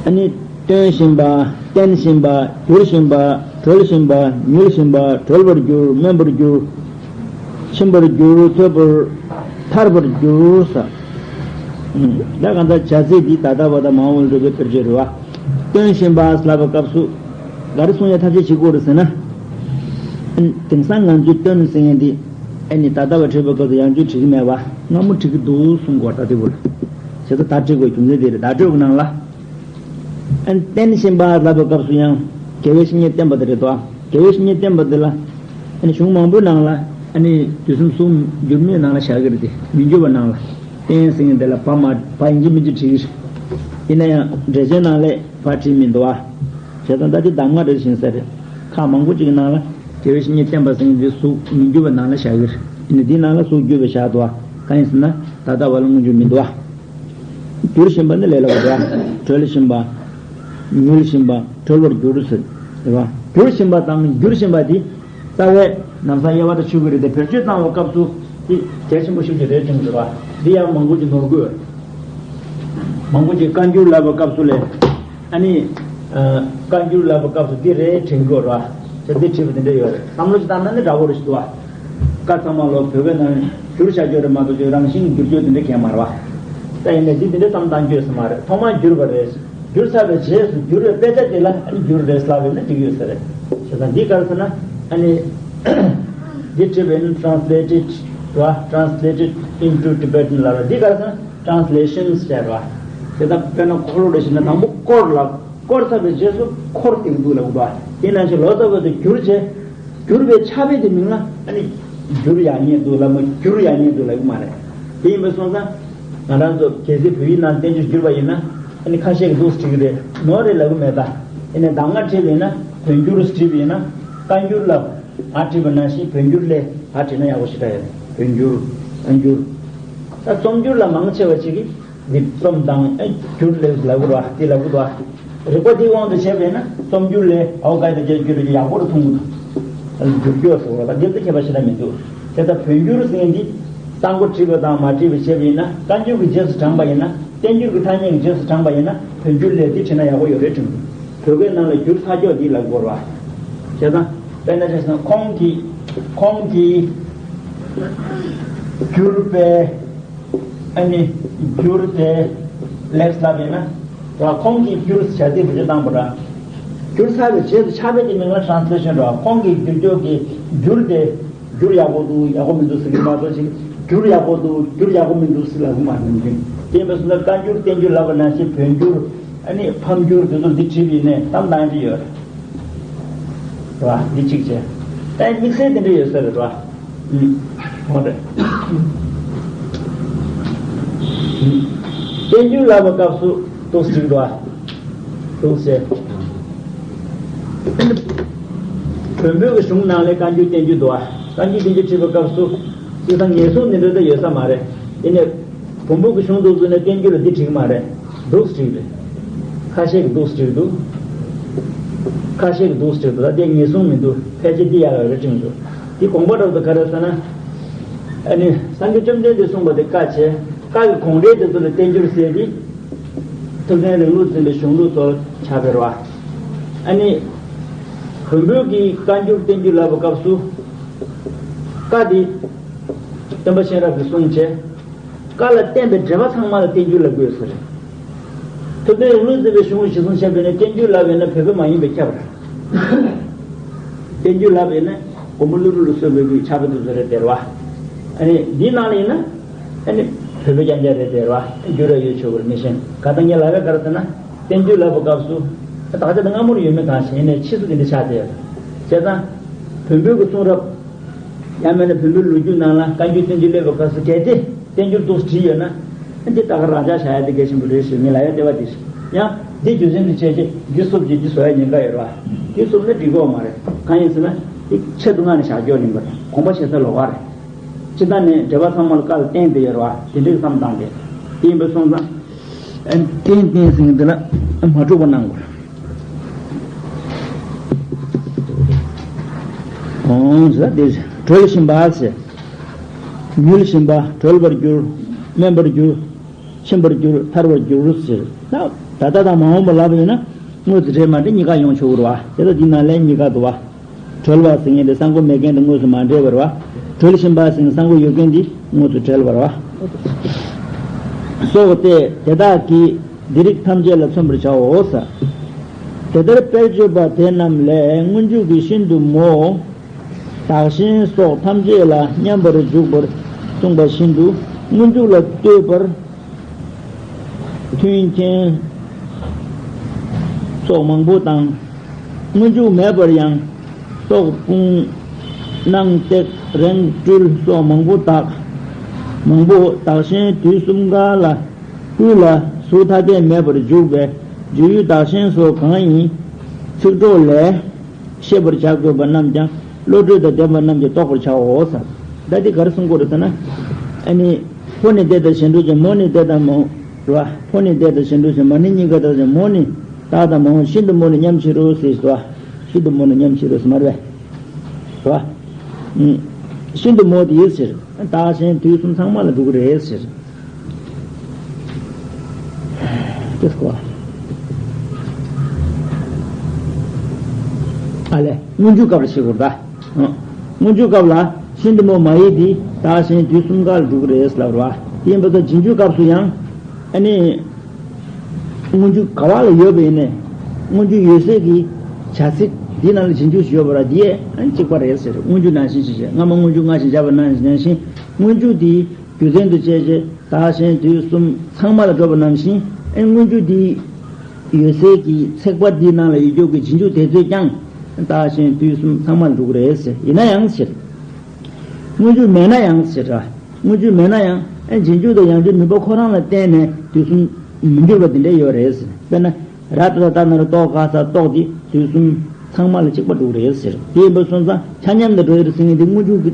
ཨ་ནི་སྟོན་བཞིན་པ། བསྟན་བཞིན་པ། བསྒྱུར་བཞིན་པ། གྲོལ་བཞིན་པ། མྱུལ་བཞིན་པ། གྲོལ་བར་འགྱུར། སྨོན་པར་འགྱུར། ཕྱིན་པར་འགྱུར། ཐོས་པར། ཐར་པར་འགྱུར་ཟེར། ད་གང་ལྟར་བྱ་ཚིག་འདི་ད་ལྟ་བ་དང་མ་འོངས་པར་འགྲོ་བའི་དཔེར་བརྗོད་རེད་པ། སྟོན་བཞིན་པ་ལབ་པའི་སྐབས་སུ་ག་རེ་གསུང་ཡ་ཐབས་ཤེས་བྱེད་དགོས་རེད་ཟེར་ན། དེང་སང་ང་ཚོས་སྟོན་ཟེར་མཁན་འདི་ཨ་ནི་ད་ལྟ་བ་བྲིས་པའི་སྐབས་སུ་ཡང་བསྐྱར་བྲི་གི་མེད་པ། སྔ་མོ་བྲི་གི་འདུག་གསུང་དགོས་ད་དེ་བོ་ལ། བྱས་ཙང་ད་བྲི་དགོས་རྒྱུ་མཚན་དེ་རེད། བརྡ་སྤྲོད་ཀྱི་ནང་ལ། ཨ་ནི་བསྟན་བཞིན་པ་ལབ་པའི་སྐབས་སུ་ཡང་དགེ་བའི་བཤེས་གཉེན་བསྟེན་པ་དེ་རེད་དོ། དགེ་བའི་བཤེས་གཉེན་བསྟེན་པ་དེ་ལ་ཨ་ནི་གཞུང་མང་པོའི་ནང་ལ་ཨ་ནི་དུས་གསུམ་གསུམ་འགྱུར་མེད་ནང་ལ་བཞག་གི་རེད་དེ། མི་འགྱུར་བ་ནང་ལ། བསྟན་ཟེར་མཁན་དེ་ལ་བ་མ་བ་ཡིན་གཅིག་མིན་གཅིག་བྲིས་ཀྱི་རེད། ཡིན་ན་ཡང་འགྲེལ་བྱའི་ནང་ལས་བ་བྲིས་མི་འདུག་པ། བྱས་ཙང་ད་དེ་གདམས་ངག་རེ་བཞིན་ས་རེད། ཁག་མང་པོ་ཅིག་གི་ནང་ལ་དགེ་བའི་བཤེས་གཉེན་བསྟེན་པ་ཟེར་མཁན་དེ་གཟུགས་མི་འགྱུར་བའི་ནང་ལ་བཞག་གི་རེད། ཡིན་ན་འདིའི་ནང་ལ་གཟུགས་འགྱུར་བའི་བཞག་འདུག་པ། གང་ཡིན་ཟེར་ན་ད་ལྟ་བ་ལ་སྔོན་འཇུག་མི་འདུག་པ། འགྱུར་བཞིན་པ་ནི་ལས་སླ་པོ་རེད། གྲོལ་བཞིན་པ། མྱུལ་བཞིན་པ། གྲོལ་བར་འགྱུར་ཟེར། རེད་པ། འགྱུར་བཞིན་པ་དང་འགྱུར་བཞིན་པ་དེ་རྩ་བའི་ལམ་སང་དབྱེ་བ་དང་ཆོད་ཀྱི་རེད་དེ། བེད་སྤྱོད་བཏང་བའི་སྐབས་སུ་དེ་གལ་ཆེན་པོ་ཤུགས་ཆེ་རེད་དྲན་གྱི་རེད་པ། འདི་ཡང་མང་པོ་ཅིག་ནོར་གི་ཡོད། མང་པོ་ཅིག་བཀའ་འགྱུར་ལབ་པའི་སྐབས་སུ་ལས། ཨ་ནི། ཨ། བཀའ་འགྱུར་ལབ་པའི་སྐབས་སུ་འདི་རེད་དྲན་གྱི་ཡོད་རེད་པ། ཅིག་འདི་བྲིས་པ་དེ་འདྲ་ཡོད་རེད། བསམ་བློ་ཞིག་བཏང་ན་ནི་འདྲ་པོ་རེད་ཞིག་འདུག་པ། བཀའ་ཚང་མ་ལོ་བོད་སྐད་ནང་བསྒྱུར་བྱ་རྒྱུ་རེད་མ་གཏོགས་ཅིག་རང་བཞིན་གྱིས་བསྒྱུར་རྒྱུ་དེ་འདྲ་གང་ཡང་མ་རེད་པ། ད་ཡིན་ནའི་འདི་དེ་འདྲ་བསམ་བཏང་རྒྱུ་ཡོད་ས་མ་རེད། ཐོག་མར་བསྒྱུར་བ་རེད། བསྒྱུར་ཚར་བའི་རྗེས་སུ་བསྒྱུར་བའི་དཔེ་ཆ་དེ་ལ་ཨ་ནི་འགྱུར་རེད་ལབ་ཡོད་ན་འགྲིག་ཡོད་ས་རེད། བྱས་ཙང་འདི་ག་རེ་ཟེར་ན་ཨ་ནི། འདི་བྲིས་པ་ཡིན་ན་translated རེད་པ། Translated into Tibetan ལབ་རེད། འདི་ག་རེ་ཟེར་ན་translations ཟེར་རེད་པ། དེ་ལྟར་དཔེར་ན་འཁོར་ལོ་རེ་བྱས་ན་དང་པོ་བསྐོར་ལ། བསྐོར་ཚར་བའི་རྗེས་སུ་འཁོར་ཏེ་འདུག་ལབ་དགོས་པ། དེ་ནང་བཞིན་ལོ་ཙཱ་བ་དེ་བསྒྱུར་བྱས། བསྒྱུར་བའི་ཕྱག་དཔེ་དེ་མིང་ལ་ཨ་ནི་བསྒྱུར་ཡག་ཉེས་འདུག་ལབ་མ། བསྒྱུར་ཡག་ཉེས་འདུག་ལབ་ཀྱི་མ་རེད། དེ་ཡིན་པ་སོང་ཙང་ང་རང་ཚོ་གལ་སྲིད་བོད་ཡིག་ནང་བསྟན་བཅོས་བསྒྱུར་བ་ཡིན་ན་ཨ་ནི་ཁ་ཤས་ཀྱིས་འདུག་སེ་བྲིས་ཀྱི་རེད། ནོར་རེད་ལབ་ཀྱི་མེད་ད། ཡིན་ནའི་གདམས་ངག་བྲིས་པ་ཡིན་ན་བོད་འགྱུར་བྲིས་པ་ཡིན་ན་བཀའ་འགྱུར་ལ་བ་བྲིས་པ་ནང་བཞིན་བོད་འགྱུར་ལ་བ་བྲིས་ན་ཡག་པོ་ཞེ་དྲག་ཡོད་རེད། བོད་འགྱུར། བཀའ་འགྱུར། ད་རྩོམ་འགྱུར་ལ་མང་ཆེ་བ་ཞིག་གིས། འདི་རྩོམ་དང་ཨེ་འགྱུར་ལས་ལབ་དགོས་རེད་པ། འདི་ལབ་དགོས་རེད་པ། རིག་པ་འདིའི་དབང་དུ་བྱས་པས་ན་རྩོམ་འགྱུར་ལས་ཨའོ་གའི་དང་བརྒྱད་འགྱུར་ཡག་པོ་རུ་མཐོང་གི་འདུག་འགྱུར་བཅོས་སོགས་ལ་འདི་ཚོ་ཁྱད་པར་ཞེ་དྲག་མི་འདུག་དེ་ལྟར་བོད་འགྱུར་ཟེར་མཁན་འདི་གསར་འགོད་བྲིས་པ་དང་མ་བྲིས་པ་བྱས་པ་ཡིན་ན། བཀའ་འགྱུར་གྱི་རྗེས་སུ་འབྲངས་པ་ཡིན་ན། བསྟན་འགྱུར་གྱི་ཐ་སྙད་ཀྱི་རྗེས་སུ་འབྲངས་པ་ཡིན་ན་བོད་འགྱུར་ལས་འདི་བྲིས་ན་ཡག་པོ་ཡོད་རེད་དྲན་གྱི་འདུག་བོད་སྐད་ནང་ལ་འགྱུར་ཚར་ཀྱོག་འདི་ལབ་དགོས་རེད་པ། བྱས་ཙང་དཔེར་ན་ཆ་བཞག་ན་ཁོང་གིས། ཁོང་གིས་བསྒྱུར་པའི། ཨ་ནི་བསྒྱུར་ཏེ་ལེགས་ལབ་ཡིན་ན། ར་ཁོང་གིས་བསྒྱུར་བྱ་ཚིག་བེད་སྤྱོད་བཏང་པ་ར། བསྒྱུར་ཚར་བའི་རྗེས་སུ་ཕྱག་དཔེ་དེ་མིང་ལ་translation ར། ཁོང་གིས་བསྒྱུར་བཅོས་ཀྱིས་བསྒྱུར་ཏེ། བསྒྱུར་ཡག་པོ་འདུག་ཡག་པོ་མི་འདུག་ཟེར་གྱི་མ་གཏོགས་ཅིག་བསྒྱུར་ཡག་པོ་འདུག་བསྒྱུར་ཡག་པོ་མི་འདུག་ཟེར་ལབ་ཀྱི་མ་རེད། དེ་ཡིན་པ་སོང་ན་བཀའ་འགྱུར་བསྟན་འགྱུར་ལབ་པ་ནང་བཞིན་བོད་འགྱུར། ཨ་ནི་ཕམ་འགྱུར་དེ་ཚོ་འདི་བྲིས་པ་ཡིན་ནའི་གཏམ་བཏང་གི་ཡོད་རེད། རེད་པ། འདི་གཅིག་བྱས། ད་དམིགས་བསལ་དེ་འདྲ་ཡོད་ས་རེད་པ། ཨུམ། འོ་རེད། བསྟན་འགྱུར་ལབ་པའི་སྐབས་སུ་འདུག་སེ་བྲིས་འདུག་པ། འདུག་སེ། བོན་པོའི་གཞུང་ནང་ལ་བཀའ་འགྱུར་བསྟན་འགྱུར་འདུག་པ། བཀའ་འགྱུར་བསྟན་འགྱུར་བྲིས་པའི་སྐབས་སུ་བྱས་ཙང་ངེས་སོང་འདི་འདྲ་ད་ཡོད་ས་མ་རེད། དེ་ནས། བོན་པོ་གི་གཞུང་དུ་བཟུང་ནས་བསྟན་འགྱུར་ལ་འདི་འགྲིག་མ་རེད། འདུག་སེ་བྲིས་རེད། ཁ་ཤས་ཀྱིས་འདུག་སེ་བྲིས་འདུག་ཁ་ཤས་ཀྱིས་འདུག་སེ་བྲིས་འདུག་ད་དེ་ངེས་བཟུང་མི་འདུག་ཕལ་ཆེར་འདི་ཡག་ཡག་རེད་དྲན་འདུག་དེ་དགོངས་པ་འགྲོ་དུ་ག་རེ་ཟེར་ན། ཨ་ནི་སངས་རྒྱས་བཅོམ་ལྡན་འདས་གསུངས་པ་དེ་བཀའ་བྱས། བཀའ་གི་དགོངས་འགྲེལ་དེ་ཚོ་ལ་བསྟན་འགྱུར་ཟེར་ཏེ། ཐུབ་བསྟན་རིང་ལུགས་འཛིན་པའི་གཞུང་ལུགས་ཚོ་ཆགས་པ་རེད་བ། ཨ་ནི་བོན་པོའི་གི་བཀའ་འགྱུར་བསྟན་འགྱུར་ལབ་པའི་སྐབས་སུ། བཀའ་དེ་སྟོན་པ་གཤེན་རབ་ཀྱིས་གསུངས་བྱས། བཀའ་ལ་བརྟེན་པའི་འགྲེལ་པ་ཚང་མ་ལ་བསྟན་འགྱུར་ལབ་དགོས་ཟེར། ཐུབ་བསྟན་རིང་ལུགས་འཛིན་པའི་གཞུང་གཞི་བཟུང་བྱས་པས་ན་བསྟན་འགྱུར་ལབ་པས་ན་བོད་པ་མ་ཡིན་པས་ཁྱབ་རེད། བསྟན་འགྱུར་ལབ་པས་ན་མགོན་པོ་ཀླུ་སྒྲུབ་ལ་སོགས་པའི་གི་ཕྱག་དཔེ་དེ་ཚོ་རེད་ཟེར་བ། ཨ་ནི་འདིའི་ནང་ལ་ཡིན་ན་ཨ་ནི་བོད་པ་རྐྱང་རྐྱང་རེད་ཟེར་བ། བསྟན་འགྱུར་ར་ཡོད་ཆོག་གི་རེད་མི་ཤེས། ག་ད་ངས་ལབ་པའི་ག་རེ་ཟེར་ན་བསྟན་འགྱུར་ལབ་པའི་སྐབས་སུ་དག་ཆ་དེ་སྔ་མོར་ཡོད་མེད་གང་ཤེས་ནས་ཕྱིས་སུ་དེ་འདྲ་ཆགས་བསྡད་ཡོད། བྱས་ཙང་བོན་པོའི་གི་གསུང་རབ། ཡང་མིན་ན་བོན་པོའི་ལོ་རྒྱུས་ནང་ལ་བཀའ་འགྱུར་བསྟན་འགྱུར་སླེབས་པའི་སྐབས་སུ་གལ་ཏེ་བསྟན་འགྱུར་འདུག་བྲིས་ཡོད་ན། འདི་ལྟ་ག་རང་ཅག་བཞག་ཡ་དེ་གལ་ཆེན་པོ་རེད་ཞེས་ངས་ལབ་ཡ་ལྟེ་བ་དེ་རེད། ཡང་འདི་རྒྱུ་མཚན་དུ་བྱས་རྗེས་འདི་སོབ་ཀྱིས་འདི་བཟོ་ཡ་ཉེན་ཁ་ཡོད་རེད་བ། འདི་སོབ་ན་འགྲིག་གི་ཡོད་མ་རེད། གང་ཡིན་ཟེར་ན་འདི་ཆེད་དུ་མངགས་ནས་བཞག་རྒྱུ་ཡིན་པ་རེད། དགོངས་པ་བཞེས་ས་ལོགས་ཀ་རེད། སྤྱིར་བཏང་ནས་འགྲེལ་པ་ཚང་མ་ལ་བཀའ་ལ་བརྟེན་ཏེ་ཡོད་རེད་བ། དེ་འདྲའི་བསམ་སྟངས་དེ། དེ་ཡིན་པ་སོང་ཙང་། ཨ་ཏན་ཏན་ཟེར་མཁན་དེ་ལ་མ་འཁྲུག་པ་གནང་དགོས། ཨོང་ཟེར་དེ་གྲོལ་བཞིན་པ་ཟེར། མྱུལ་བཞིན་པ་གྲོལ་བར་འགྱུར། དམན་པར་འགྱུར། ཕྱིན་པར་འགྱུར། ཐར་བར་འགྱུར་ཟེར། ད་ད་ལྟ་དང་མ་འོངས་པ་ལབ་ཡོད་ན་དངོས་སུ་འབྲེལ་མ་འབྲེལ་གཉིས་ཀ་ཡོང་ཆོག་གི་རེད་བ། དེ་ལ་འདི་ནང་ལན་གཉིས་ཀ་འདུག་བ། གྲོལ་བ་ཟེར་མཁན་དེ་གསང་སྒོ་མེད་མཁན་དེ་དངོས་སུ་མ་འབྲེལ་བར་བ། གྲོལ་བཞིན་པ་ཟེར་མཁན་གསང་སྒོ་ཡོད་མཁན་དེ་དངོས་སུ་འབྲེལ་བར་བ། སོགས་ཏེ་དེ་དག་གིས་འདི་རིགས་ཐམས་ཅད་ལ་མཚོན་པར་བྱའོ་ཟེར། དེ་ལྟར་དཔེར་བརྗོད་པ་དེ་རྣམས་ལས་སྔོན་འཇུག་གི་ཤིན་ཏུ་མོ། བདག་གཞན་སོགས་ཐམས་ཅད་ལ་མཉམ་པར་འཇུག་པར་གསུངས་པ་བཞིན་དུ་སྔོན་འཇུག་ལ་ལྟོས་པར། མཐུན་རྐྱེན་སོགས་མང་པོ་དང་། སྔོན་འཇུག་མེད་པར་ཡང་སྟོག་ཕུང་སྣང་སྟེགས་རེངས་སྤྲུལ་སོགས་མང་པོ་དག་མང་པོ་བདག་གཞན་དུས་གསུམ་ག་ལ་ཀུན་ལ་གཟུགས་ཐ་དད་མེད་པར་འཇུག་པའི་སྦྱོར་ཡུལ་བདག་གཞན་སོགས་གང་ཡིན་ཚིག་གྲོགས་ལས། ཤེས་པར་བྱ་དགོས་པ་རྣམས་ཀྱང་བློ་གྲོས་དང་ལྡན་པ་རྣམས་ཀྱིས་རྟོགས་པར་བྱའོ་ཟེར། ད་འདི་ག་རེ་གསུང་གི་ཡོད་རེད་ཟེར་ན། ཨ་ནི། ཕོ་ནི་འདས་དང་གཞན་གྲོགས་ཅན། མོ་ནི་འདས་དང་མོ། རེད་བ། ཕོ་ནི་འདས་དང་གཞན་གྲོགས་ཅན། མ་ནི་གཉིས་ཀ་འདས་ཅན། མོ་ནི་བདག་དང་མ་འོངས། ཤིན་ཏུ་མོ་ནི་མཉམ་ཕྱིན་རོ་ཟེར་བ། ཤིན་ཏུ་མོ་ནི་མཉམ་ཕྱིན་རོ་ཟེར་མ་རེད་བས། རེད་བ། ཤིན་ཏུ་མོ་དེ་ཡིན་ཟེར། བདག་གཞན་དུས་གསུམ་ཚང་མ་ལ་འགྲོ་གི་རེད་ཟེར། ཏེ་སྐོར། ཨ་ལས། སྔོན་འཇུག་སྐབས་ལ་ཤེས་དགོས་ད། སྔོན་འཇུག་སྐབས་ལ་ཤིན་ཏུ་མོ་མ་ཡིན་དེ་བདག་གཞན་དུས་གསུམ་ཀ་ལ་འགྲོ་གི་རེད་ལབ་ར། དེ་ཡིན་པ་ཙང་རྗེས་འཇུག་སྐབས་སུ་ཡང་། ཨ་ནི། སྔོན་འཇུག་ག་བ་ལ་ཡོད་པ་ཡིན་ནའི། སྔོན་འཇུག་ཡོད་ཚད་ཀྱི་བྱ་ཚིག་འདི་ནང་ལ་རྗེས་འཇུག་ཞིག་ཡོད་པ་ར་འདི་ཡས་ཨ་ནི་གཅིག་པ་རེད་ཟེར། སྔོན་འཇུག་ནང་བཞིན་ཞེས་བྱ། སྔ་མ་སྔོན་འཇུག་སྔ་ཞིང་བཞག་པ་ནང་བཞིན་སྔོན་འཇུག་འདི། རྒྱུ་མཚན་དུ་བྱས་རྗེས་བདག་གཞན་དུས་གསུམ་ཚང་མ་ལ་འགྲོ་བ་ནང་བཞིན་ཨེ་སྔོན་འཇུག་འདི་ཡོད་ཚད་ཀྱི་ཚེག་བར་འདིའི་ནང་ལ་ཡོད་རྒྱུ་གི་རྗེས་འཇུག་དེ་ཚོས་ཀྱང་བདག་གཞན་དུས་གསུམ་ཚང་མ་ལ་འགྲོ་གི་རེད་ཟེར། ཡིན་ན་ཡང་ཟེར། སྔོན་འཇུག་མེད་ན་ཡང་ཟེར་ར། སྔོན་འཇུག་མེད་ན་ཡང་ཨེ་རྗེས་འཇུག་དང་ཡང་འཇུག་ནུས་པ་ཁོ་རང་ལ་བརྟེན་ནས་དུས་གསུམ་མི་འགྱུར་བ་དེ་འདྲ་ཡོད་རེད་ཟེར། དཔེར་ན། ར་ཏ་ཏ་ན་རོ་ཏོ་ག་ས་ཏོག་དེ་དུས་གསུམ་ཚང་མ་ལ་གཅིག་པ་འགྲོ་གི་རེད་ཟེར། དེ་ཡིན་པ་སོང་ཙང་ཆ་མཉམ་དུ་འགྲོ་ཡི་རེད་ཟེར་མཁན་དེ་སྔོན་འཇུག་གི་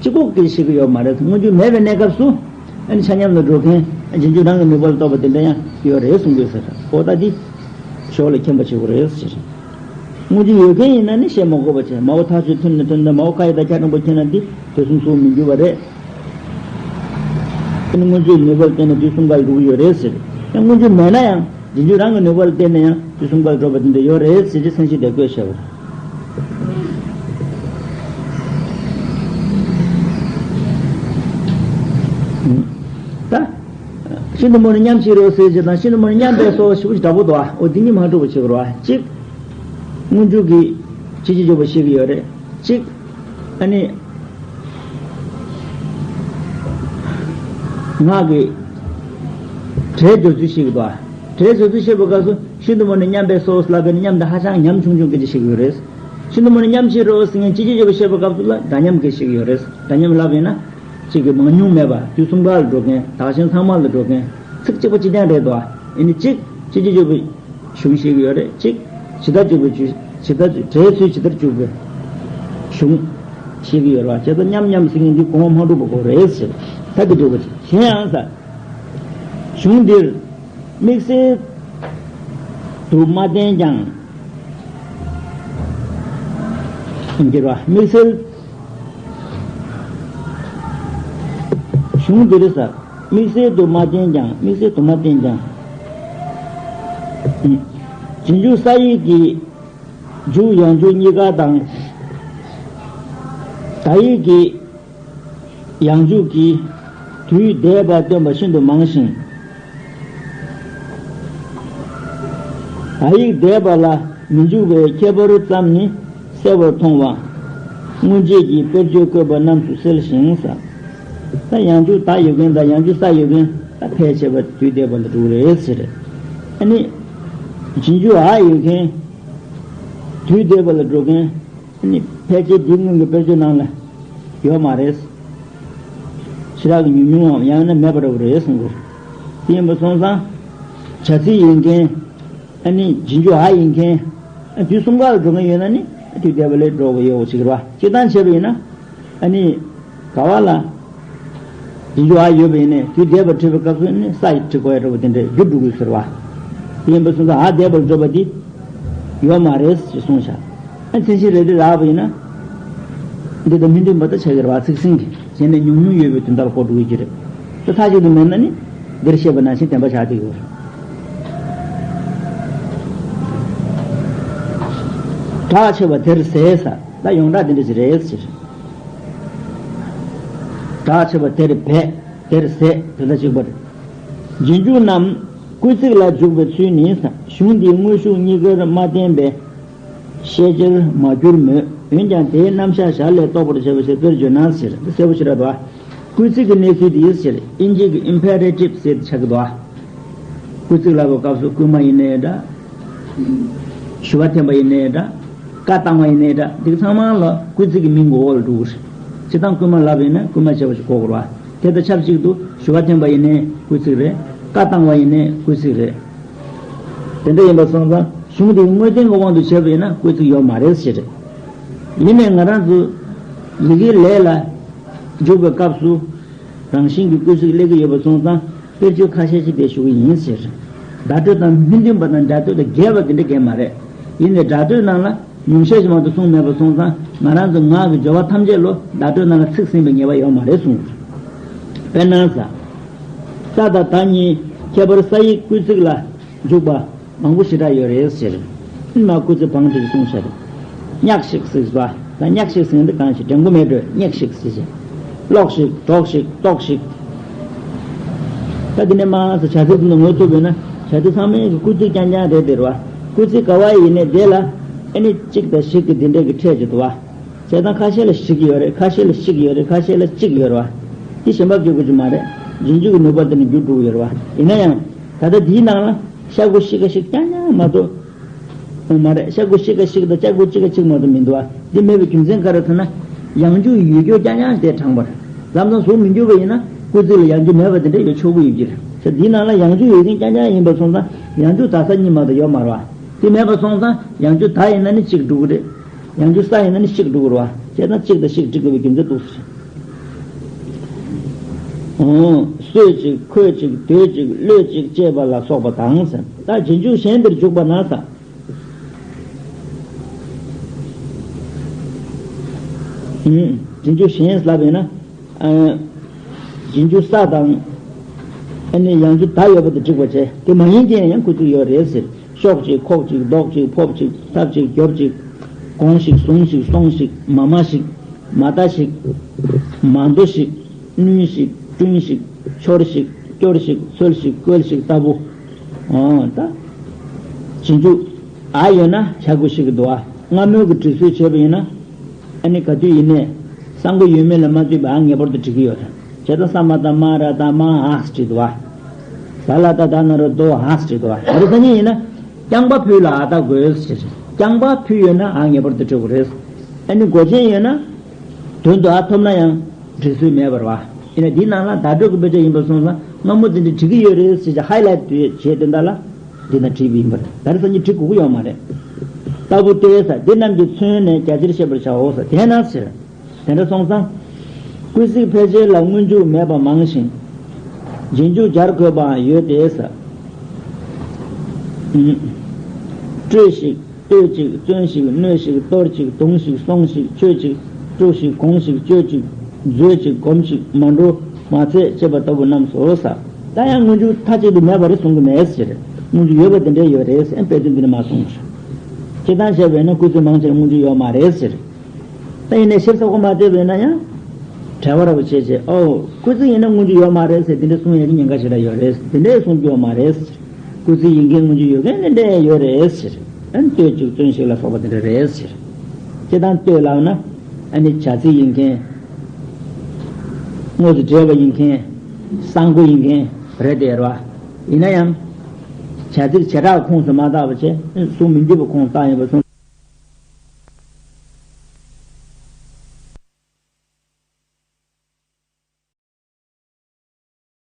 གཅིག་པོ་གིས་ཤེས་ཀྱི་ཡོད་མ་རེད། སྔོན་འཇུག་མེད་པའི་གནས་སྐབས་སུ་ཨ་ནི་ཆ་མཉམ་དུ་འགྲོ་མཁན་རྗེས་འཇུག་རང་གི་ནུས་པ་ལ་གཏོགས་པ་དེ་འདྲ་ཡང་ཡོད་རེད་གསུང་གི་ཡོད་ཟེར། འོ་ད་འདི་ཞོར་ལ་མཁྱེན་པ་བྱེད་དགོས་རེད་ཟེར། སྔོན་འཇུག་ཡོད་མཁན་ཡིན་ན་ནི་བཤད་མ་དགོས་པ་བྱས། མའོ་ཐག་ཆོད་མཐུན་ནས་མཐུན་ཏེ་མའོ་ཁ་ཡི་དང་ཁྱ་འགྲེང་པོ་མཁྱེན་ན་འདི་དུས་གསུམ་གཟུགས་མི་འགྱུར་བ་རེད། ཨ་ནི་སྔོན་འཇུག་ནུས་པ་ལ་བརྟེན་ནས་དུས་གསུམ་ཀ་ལ་འགྲོ་གི་ཡོད་རེད་ཟེར། ཡང་སྔོན་འཇུག་མེད་ན་ཡང་རྗེས་འཇུག་རང་གི་ནུས་པ་ལ་བརྟེན་ནས་ཡང་དུས་གསུམ་ཀ་ལ་འགྲོ་བ་དེ་འདྲ་ཡོད་རེད་ཟེར་གྱི་མཚན་གཞི་དེ་བཀོད་བཞག་པ་རེད། ད། ཤིན་ཏུ་མོ་ནི་མཉམ་ཕྱིན་རོ་ཟེར་གྱི་དང་ཤིན་ཏུ་མོ་ནི་མཉམ་པས་སོ་ཞེས་པ་ཞིག་འདྲ་པོ་འདུག་ཨ། འོ་འདི་གཉིས་མ་འགྲོ་བ་བྱེད་དགོས་རེད་བ། གཅིག་སྔོན་འཇུག་གི་ཕྱི་རྒྱལ་འཇུག་པ་ཤེས་ཀྱི་ཡོད་རེད། གཅིག་ཨ་ནི། ངག་གི་སྒྲའི་སྦྱོར་ཚུལ་ཤེས་ཀྱི་འདུག་ཨ། སྒྲའི་སྦྱོར་ཚུལ་ཤེས་པའི་སྐབས་སུ་ཤིན་ཏུ་མོ་ནི་མཉམ་པས་སོ་ལབ་པའི་མཉམ་དེ་ཧ་ཅང་ཉམས་ཆུང་ཆུང་སྐད་ཆ་ཤེས་ཀྱི་ཡོད་རེད། ཤིན་ཏུ་མོ་ནི་མཉམ་ཕྱིན་རོ་ཟེར་མཁན་ཕྱི་རྒྱལ་འཇུག་པ་ཤེས་པའི་སྐབས་སུ་ལ་འདྲ་མཉམ་སྐད་ཤེས་ཀྱི་ཡོད་རེད། འདྲ་མཉམ་ལབ་ཡིན་ན། གཅིག་གི་མང་ཉུང་མེད་པ་དུས་གསུམ་ཀ་ལ་འགྲོ་མཁན་བདག་གཞན་ཚང་མ་ལ་འགྲོ་མཁན་ཚིག་གཅིག་པ་གཅིག་རྐྱང་རེད་དོ། ཨ་ནི་གཅིག་ཕྱི་རྒྱལ་འཇུག་པའི་གཞུང་ཤེས་ཀྱི་ཡོད་རེད། གཅིག་ཇི་ལྟར་འཇུག་པའི་ཇི་ཇི་ལྟར་འཇུག་སྒྲའི་ཚུལ་ཇི་ལྟར་འཇུག་པའི་གཞུང་ཤེས་ཀྱི་ཡོད་རེད་བ། བྱས་ཙང་མཉམ་མཉམ་ཟེར་མཁན་འདི་གོང་མ་མ་འགྲོ་བ་དགོས་རེད་ཟེར། ད་འདི་འགྲོ་བ་ཅིག་གཞན་ཡང་ཟེར། གཞུང་འདིར་དམིགས་བསལ་དུ་མ་བསྟན་ཀྱང་། འགྱུར་བ་དམིགས་བསལ། གཞུང་འདིར་ས་དམིགས་བསལ་དུ་མ་བསྟན་ཀྱང་། དམིགས་བསལ་དུ་མ་བསྟན་ཀྱང་། རྗེས་འཇུག་ས་ཡིག་གི་འཇུག་ཡང་འཇུག་གཉིས་ཀ་དང་། ད་ཡིག་གི་ཡང་འཇུག་གི་དུས་འདས་པ་སྟོན་པ་ཤིན་ཏུ་མང་ཞིང་། ད་ཡིག་འདས་པ་ལ་མི་འཇུག་པའི་ཁྱད་པར་ཙམ་ནི་གསལ་བར་མཐོང་བ། སྔོན་རྗེས་ཀྱི་དཔེར་བརྗོད་བཀོད་པ་རྣམས་སུ་གསལ་ཞིང་ས། ད་ཡང་འཇུག་ད་ཡོད་མཁན་དང་ཡང་འཇུག་ས་ཡོད་མཁན་ད་ཕལ་ཆེ་བ་དུས་འདས་པ་ལ་འགྲོ་གི་རེད་ཟེར། ཨ་ནི། རྗེས་འཇུག་འ་ཡོད་མཁན་དུས་འདས་པ་ལ་འགྲོ་མཁན། ཨ་ནི་ཕལ་ཆེར་འདི་སྔོན་གྱི་དཔེར་བརྗོད་ནང་ལ་ཡོད་མ་རེད། ཞེ་དྲག་གི་ཉུང་ཉུང་ངམ་ཡང་ན་མེད་པ་འདྲ་བོ་རེད་གསུང་གི། དེ་ཡིན་པ་སོང་ཙང་། བྱ་ཚིག་ཡིན་མཁན། ཨ་ནི་རྗེས་འཇུག་འ་ཡིན་མཁན། ཨ་དུས་གསུམ་ཀ་ལ་འགྲོ་མཁན་ཡོད་ན་ནི་ཨ་དུས་འདས་པ་ལ་འགྲོ་དགོས་ཡོད་ཅིག་རེད་བ། སྤྱིར་བཏང་བྱས་པ་ཡིན་ན། ཨ་ནི། ག་བ་ལ། རྗེས་འཇུག་འ་ཡོད་པ་ཡིན་ནའི་དུས་འདས་པ་བྲིས་པའི་སྐབས་སུ་ནི་ས་ཡིས་བྲི་དགོས་ཡ་འདྲ་བོ་དེ་འདྲས་འགྱུར་འགྲོ་གི་ཟེར་བ། དེ་ཡིན་པ་སོང་ཙང་འ་འདས་པར་བརྗོད་པ་འདི་ཡོད་མ་རེད་ཅེས་གསུངས་བཞག་ཨ་མཚན་གཞི་རེ་རེ་རག་པ་ཡིན་ན། འདི་དང་མི་མཐུན་པ་ད་ཆགས་ཀྱི་རེད་བ། ཚིག་ཟིན་གྱི་གཞན་ནས་ཉུང་ཉུང་ཡོད་པའི་དོན་དག་གོ་འགྲོ་གི་རེད། ད་མཐའ་གཅིག་ཏུ་མེད་ན་ནི་འདིར་བཤད་པ་ནང་བཞིན་བདེན་པ་ཆགས་བསྡད་ཀྱི་རེད། གྲགས་ཆེ་བ་དེར་ཟས་ས། ད་ཡོངས་གྲགས་འདི་འདྲ་ཞིག་རེད་ཟེར། གྲགས་ཆེ་བ་དེར་བས། དེར་ཟས་དེ་ལ་གཅིག་པ་རེད། རྗེས་འཇུག་རྣམས་སྐུལ་ཚིག་ལ་འཇུག་པའི་ཚུལ་ནི། གཞུང་འདིའི་དངོས་ཤུགས་གཉིས་ཀར་མ་བརྟེན་པའི་ཤེས་བྱར་མ་གྱུར་མོད། འོན་ཀྱང་དེའི་རྣམ་གཞག་ཞར་ལས་རྟོགས་པར་བྱ་བའི་ཕྱིར་དཔེར་བརྗོད་ན་ཟེར། འདི་གསལ་པོ་ཞེ་དྲག་འདུག་སྐུལ་ཚིག་གི་གནས་ཚུལ་འདི་ཟེར། དབྱིན་ཇི་གི་imperative་ཟེར་ཆགས་ཀྱི་འདུག་སྐུལ་ཚིག་ལབ་པའི་སྐབས་སུ་སྐུལ་མ་ཡིན་ནའི་འདྲ། ཞུ་བ་འཐེན་པ་ཡིན་ནའི་འདྲ། བཀའ་བཏང་བ་ཡིན་ནའི་འདྲ། འདི་ཚང་མ་ལ་སྐུལ་ཚིག་གི་མིང་གི་འོག་ལ་འགྲོ་གི་རེད། སྤྱིར་བཏང་སྐུལ་མ་ལབ་པ་ཡིན་ན་སྐུལ་མ་བྱས་པ་ཞིག་གོ་དགོས་རེད་བ། དེ་དང་ཆབས་ཅིག་ཏུ་ཞུ་བ་འཐེན་པ་ཡིན་ནའི་སྐུལ་ཚིག་རེད། བཀའ་བཏང་བ་ཡིན་ནའི་སྐུལ་ཚིག་རེད། དེ་འདྲ་ཡིན་པ་སོང་ཙང་གཞུང་འདིའི་དངོས་བསྟན་གྱི་དབང་དུ་བྱས་པ་ཡིན་ན་སྐུལ་ཚིག་ཡོད་མ་རེད་ཟེར། ཡིན་ནའི་ང་རང་ཚོ་ཡི་གེའི་ལས་ལ་འཇུག་པའི་སྐབས་སུ་རང་བཞིན་གྱི་སྐུལ་ཚིག་སླེབས་ཀྱི་ཡོད་པ་སོང་ཙང་དཔེར་བརྗོད་ཁ་ཤས་ཤིག་དེ་ཞུ་གི་ཡིན་ཟེར། བརྡ་སྤྲོད་དང་མི་མཐུན་པ་དང་སྒྲ་སྤྲོད་དང་འགལ་བ་དེ་འདྲ་གས་མ་རེད། ཡིན་ནའི་སྒྲ་སྤྲོད་ནང་ལ་ཉུང་ཤས་ཤིག་མ་གཏོགས་གསུངས་མེད་པ་སོང་ཙང་ང་རང་ཚོ་ངག་གི་སྦྱོར་བ་ཐམས་ཅད་ལོ་བརྡ་སྤྲོད་ནང་ལ་ཚིག་ཟིན་པའི་ངེས་པ་ཡོད་མ་རེད་གསུངས། དཔེར་ན་ས། ས་དང་ད་གཉིས་ཁྱད་པར་ས་ཡིག་སྐུལ་ཚིག་ལ་འཇུག་པ་མང་པོ་ཞེ་དྲག་ཡོད་རེད་ཟེར། མ་སྐུལ་ཚིག་བང་དེ་གསུངས་ཤར། ཉག་ཤིག་ཟེར་བ། ད་ཉག་ཤིག་ཟེར་འདི་གང་ཞིག་དྲན་གོ་མེད་འགྲོ། ཉག་ཤིག་ཟེར་ཞིག་ཀློག་ཤིག་གྲོགས་ཤིག་ལྟོགས་ཤིག་ད་འདི་ནས་མ་ཟེར་བྱ་ཚིག་འདི་ངོ་ཐུབ་ཡོད་ན་བྱ་ཚིག་ཚང་མའི་གི་སྐུལ་ཚིག་རྐྱང་རྐྱང་རེད་དེ་རེད་བ། སྐུལ་ཚིག་ག་བ་ཡིན་ནའི་དེ་ལ་ཨ་ནི་གཅིག་དང་ཞིག་གི་འདི་འདྲས་ཀྱི་ཕྲད་ཅིག་འདུག་བ། བྱས་ཙང་ཁ་ཤས་ལ་ཞིག་ཡོད་རེད། ཁ་ཤས་ལ་ཞིག་ཡོད་རེད། ཁ་ཤས་ལ་གཅིག་ཡོད་རེད་བ། འདི་གཞན་པ་སྐྱོ་དགོས་ཀྱི་མ་རེད། རྗེས་འཇུག་གི་ནུས་པ་འདི་ནི་འགྱུར་འགྲོ་གི་ཡོད་རེད་བ། ཡིན་ན་ཡང་ད་ལྟ་འདིའི་ནང་ལ་ཤ་གུ་ཤི་ཀ་ཤིག་རྐྱང་རྐྱང་མ་གཏོགས། མ་རེད། ཤ་གུ་ཤི་ཀ་ཤིག་དང་ཤ་གུ་གཅིག་ག་གཅིག་མ་གཏོགས་མི་འདུག་བ། འདི་མེད་པའི་རྒྱུ་མཚན་ག་རེ་ཟེར་ན། ཡང་འཇུག་ཡོད་རྒྱུ་རྐྱང་རྐྱང་དེ་དྲངས་པར། ལམ་སང་གཟུགས་མི་འགྱུར་བ་ཡིན་ན་སྐུལ་ཚིག་ལ་ཡང་འཇུག་མེད་པ་དེ་འདྲ་ཡོད་ཆོག་གི་ཡོད་ཀྱི་རེད། ད་འདིའི་ནང་ལ་ཡང་འཇུག་ཡོད་མཁན་རྐྱང་རྐྱང་ཡིན་པ་སོང་ཙང་ཡང་འཇུག་ད་ས་གཉིས་མ་གཏོགས་ཡོད་མ་རེད་བ། དེ་མེད་པ་སོང་ཙང་ཡང་འཇུག་ད་ཡིན་ན་ནི་གཅིག་འགྲོ་གི་རེད། ཡང་འཇུག་ས་ཡིན་ན་ནི་ཤིག་འགྲོ་གི་རེད་བ། བྱས་ན་གཅིག་དང་ཤིག་འགྲིག་དགོས་པའི་རྒྱུ་མཚན་འདུག་ཟེར། ཨོ། སོད་ཅིག་ཁོད་ཅིག་དོད་ཅིག་གློད་ཅིག་ཅེས་པ་ལ་སོགས་པ་དང་ཟེར། ད་རྗེས་འཇུག་གཞན་དེར་འཇུག་པ་ན་ད། ཨུམ། རྗེས་འཇུག་གཞན་ལབ་ཡིན་ན། ཨ། རྗེས་འཇུག་ས་དང་། ཨ་ནི་ཡང་འཇུག་ད་ཡོད་པ་དེ་འགྲིག་པ་བྱས། དེ་མ་ཡིན་གྱི་ཡང་སྐུལ་ཚིག་ཡོད་རེད་ཟེར། ཤོག་ཅིག་ཁོག་ཅིག་རྡོག་ཅིག་ཕོབ་ཅིག་ཐབ་ཅིག་རྒྱོབ་ཅིག་གོང་ཞིག་བཟུང་ཞིག་སོང་ཞིག་མ་མ་ཞིག་མ་ད་ཞིག་མ་འདོ་ཞིག་བསྣུན་ཞིག་བསྐྲུན་ཞིག་འཆོར་ཞིག་སྐྱོར་ཞིག་འཚོལ་ཞིག་བཀོལ་ཞིག་ལྟ་བུ། འོ་ད། རྗེས་འཇུག་ཨ་ཡོད་ན་བྱ་དགོས་ཤིག་གི་འདུག་ཨ། སྔ་མོའི་གི་འབྲི་སྲོལ་བྱས་པ་ཡིན་ན། ཨ་ནི་ག་དུས་ཡིན་ནའི། གསང་སྒོ་ཡོད་མེད་ལ་མ་ལྟོས་པའི་ཨ་ངེས་པར་དུ་འབྲི་གི་ཡོད་རེད། བྱས་ཙང་ས་མ་བཏགས་སྨ་ར་བཏགས་སྨ་འ་ཟེར་བྲིས་འདུག་ཨ། ཟ་ལ་བཏགས་སྡ་ན་རོ་སྡོ་འ་ཟེར་བྲིས་འདུག་ཨ། ད་རེས་སང་ཉིན་ཡིན་ན། རྐྱང་པ་ཕུད་ལ་འ་བཏགས་དགོས་ཟེར། རྐྱང་པ་ཕུད་ཡོད་ན་འ་ངེས་པར་དུ་འབྲི་དགོས་རེད། ཨ་ནི་མགོ་ཅན་ཡོད་ན། དོན་དུ་འ་ཐོབ་ན་ཡང་འབྲི་སྲོལ་མེད་པ་རེད་བ། ཡིན་ན་འདིའི་ནང་ལ་བརྡ་སྤྲོད་ཀྱི་དཔེ་ཆ་ཡིན་པ་སོང་ཙང་སྔ་མོ་འདི་འདྲ་འབྲི་གི་ཡོད་རེད་ཟེར་བྱས་ཧའི་ལའེ་ཊི་བྱས་དོན་དག་ལ། འདི་ན་བྲིས་པ་ཡིན་པ་རེད། ད་རེས་སང་ཉིན་བྲིས་དགོས་ཀྱི་ཡོད་མ་རེད། ལྟ་བུ་སྟེ་ས་འདི་རྣམས་ཀྱིས་མཚོན་ནས་རྒྱ་ཆེར་ཤེས་པར་བྱའོ་ས་དེས་ན་ཟེར། དེ་འདྲ་སོང་ཙང་། སྐུལ་ཚིག་ཕལ་ཆེར་ལ་སྔོན་འཇུག་མེད་པ་མང་ཞིང་། རྗེས་འཇུག་སྦྱར་དགོས་པའང་ཡོད་དེ་ས། སྤྲོས་ཤིག་ལྟོས་ཅིག་བརྩོན་ཞིག་གནོད་ཞིག་གཏོར་ཅིག་དུང་ཞིག་སོང་ཞིག་མཆོད་ཅིག་དཀྲུགས་ཤིག་གོང་ཞིག་སྤྱོད་ཅིག་མཛོད་ཅིག་སྒོམ་ཞིག་མ་འགྲོ་མ་ཚད་ཅེས་པ་ལྟ་བུ་རྣམས་སོ་ས། ད་ཡང་སྔོན་འཇུག་མཐའ་གཅིག་ཏུ་མེད་པ་རེད་གསུང་གི་མེད་ཟེར། སྔོན་འཇུག་ཡོད་པ་དེ་འདྲའི་ཡོད་རེད་ཟེར་དཔེ་དོན་འདི་ནས་མ་གསུངས་ཟེར། སྤྱིར་བཏང་བྱས་པས་ན་སྐུལ་ཚིག་མང་ཆེར་སྔོན་འཇུག་ཡོད་མ་རེད་ཟེར། ད་ཡིན་ནའི་ཞིབ་ཚགས་པོ་མ་བལྟས་པས་ན་ཡང་། བྲལ་བ་ར་བ་བྱས་བྱས་ཨོ། སྐུལ་ཚིག་ཡིན་ན་སྔོན་འཇུག་ཡོད་མ་རེད་ཟེར་དེ་འདྲ་གསུང་ཡས་ཀྱི་ཉེན་ཁ་ཞེ་དྲག་ཡོད་རེད་ཟེར་དེ་འདྲའི་གསུང་རྒྱུ་ཡོད་མ་རེད་ཟེར། སྐུལ་ཚིག་ཡིན་མཁན་སྔོན་འཇུག་ཡོད་མཁན་དེ་འདྲ་ཡོད་རེད་ཟེར། ཨ་ནི་ལྟོས་ཅིག་བརྩོན་ཞིག་ལ་སོགས་པ་དེ་འདྲ་རེད་ཟེར། སྤྱིར་བཏང་ལྟོས་ལབ་ན། ཨ་ནི་བྱ་ཚིག་ཡིན་མཁན། དངོས་སུ་འབྲེལ་བ་ཡིན་མཁན། གསང་སྒོ་ཡིན་མཁན་རེད་དེ་རེད་བ། ཡིན་ན་ཡང་། བྱ་ཚིག་བྱེ་བྲག་ཁོངས་སུ་མ་བཏགས་པ་བྱས་གསུང་མི་འདུས་པ་ཁོངས་བཏགས་ཡིན་པ་གསུང་